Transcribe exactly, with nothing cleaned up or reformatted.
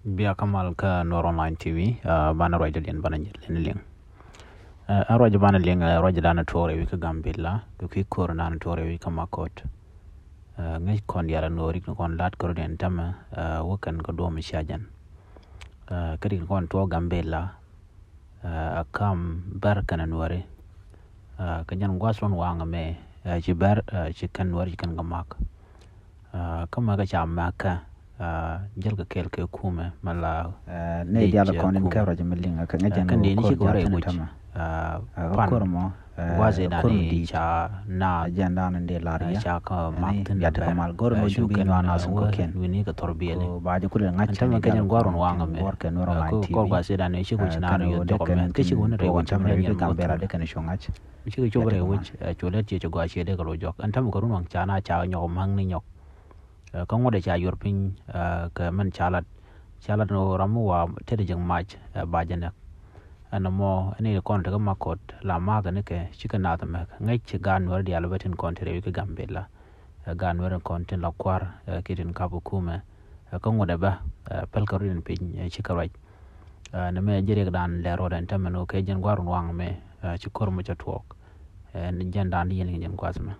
Bia kä mal kä Nuer Online T V, ah, banɛ ruacdä liɛn banɛ liɛn liŋ. Ah, ɛn ruac banɛ liŋ, ah, ruac danɛ tuɔɔk rɛy wi̱c kä Gambila, kɛ kui̱ ko̱r danɛ tuɔɔk rɛy wi̱c kä Makot. Ah, ŋäc kɔn diaal a Nuɔri kɔn lat kɛ rɔ diɛn tämɛ, ah, wä kɛn kä duɔ̱ɔ̱m cia jɛn. Ah, kä dik kɔn tuɔɔk Gambila, ah, a kam bär kɛn a Nuɔri. Ah, kɛ jɛn gua̱th run waŋ mɛ, ah, ci bär, ah, ci kɛn Nuɔri ci kɛn kɛ mak. Ah, kä mɛ kɛ ca mɛk kɛ, ah, jäl kɛ kɛɛl kɛ kumɛ mɛ la. Ah, nɛ dial kɔn in kɛ rɔc mi liŋ kɛ ŋɛ jɛn kɛn di ni ci kɛ rɛ wic. Ah, pan gua̱th in dani ca na jɛn dan in di lar ya ca kɛ mak tin bɛ bɛ mal gor no jin bi nyuan na sum kɛ kɛn wini kɛ thor biɛli. Ba jɛ kulɛ ŋa̱c tɛmɛ kɛ jɛn gua̱th run waŋ mɛ gua̱th kɛ Nuɔr Online T V. Kɔr gua̱th in dani ci kuc na rɛ yɔ jɔk mɛ kɛ ci wuni rɛ wic mɛ lɛ nyɛn mɔ thor. Cikɛ cop rɛy wec, ɛ, cu lät ciɛ ci gɔaa ciɛ dee kɛ lo̱c jɔk. Ɛn tämɛ kɛ run waŋ ca na ca nyɔk ma̱ŋ ni nyɔk. Ɛ, kä ŋuɔ̱t ɛ ca yuɔr piny, ɛ, kɛ mɛn ca lat, ca lat ni ɣöö ram mi wa tetdɛ ji̱ mac, ɛ, ba jɛ nɛk. Ɛn ɛmɔ ɛn ni kɔn tekɛ Makot la ma̱a̱kɛ ni kɛ cikɛ naath ɛmɛ ŋäc ci gaat Nuɛr diaal bä tin kɔn te rɛy wi̱c kä Gambila. Ɛ, gaat Nuɛr kɔn tin la kua̱r, ɛ, kiɛ tin kap kumɛ. Ɛ, kä ŋuɔ̱t ɛ bä, ɛ, pɛl kɛ run piny, ɛ, cikɛ ruac. Ɛ, nɛmɛ ji̱ riɛkdan lɛ rɔɔdɛ ɛn tämɛ ni ɣöö kɛ jɛn gua̱r run waŋ mɛ, ɛ, ci ko̱r mɔ cɛ tuɔɔk. Ɛ, ni jɛn dan di yɛn kɛ jɛn gua̱th mɛ.